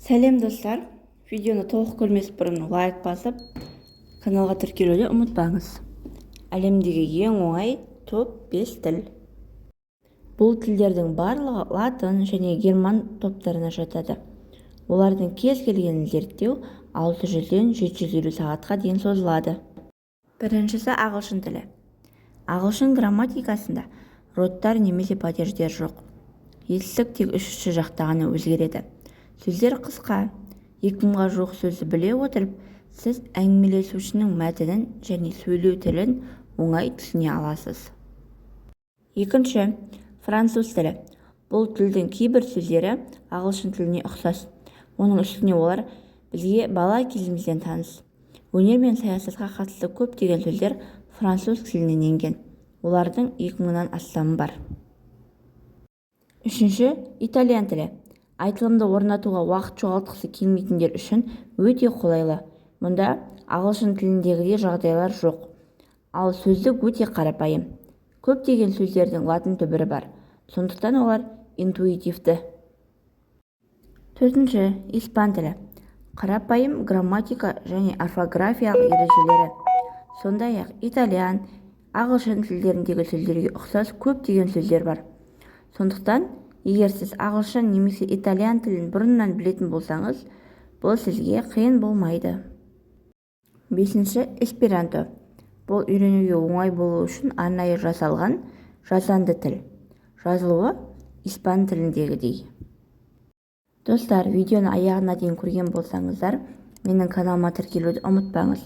Сәлем, достар! Видеоны толық көрмес бұрын лайк басып, каналға тіркелуді ұмытпаңыз. Әлемдегі ең оңай топ 5 тіл. Бұл тілдердің барлығы латын және герман топтарына жатады. Олардың кез келгенін зерттеу 600-ден 750 сағатқа дейін созылады. Біріншісі – ағылшын тілі. Ағылшын грамматикасында родтар немесе падеждер жоқ. Етістік тек үшінші жақта ғана өзгереді. Сөздер қысқа. 2000-ға жуық сөзді біле отырып, сіз әңгімелесушінің мәтінін және сөйлеу тілін оңай түсіне аласыз. Екінші – француз тілі. Бұл тілдің кейбір сөздері ағылшын тіліне ұқсас. Оның үстіне олар бізге бала кезімізден таныс. Өнер мен саясатқа қатысты көптеген сөздер француз тілінен енген. Олардың 2000-нан астамы бар. Үшінші – итальян тілі. Айтылымды орнатуға уақыт жоғалтқысы келмейтіндер үшін өте қолайлы. Мұнда ағылшын тіліндегідей жағдайлар жоқ, ал сөздік өте қарапайым. Көптеген сөздердің латын түбірі бар, сондықтан олар интуитивті. Төртінші – испан тілі. Қарапайым грамматика және орфографиялық ережелері, сондай-ақ итальян, ағылшын тілдеріндегі сөздерге ұқсас көптеген сөздер бар. Сондықтан егер сіз ағылшын немесе итальян тілін бұрыннан білетін болсаңыз, бұл сізге қиын болмайды. Бесінші – эсперанто. Бұл үйренуге оңай болуы үшін арнайы жасалған жасанды тіл. Жазылуы испан тіліндегідей. Достар, видеоны аяғына дейін көрген болсаңыздар, менің каналыма тіркелуді ұмытпаңыз.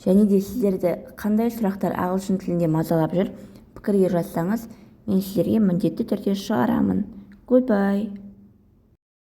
Және де сіздерді қандай сұрақтар ағылшын тілінде мазалап жүр, пікірге жазсаңыз, мен сіздерге міндетті түрде шығарамын. Goodbye.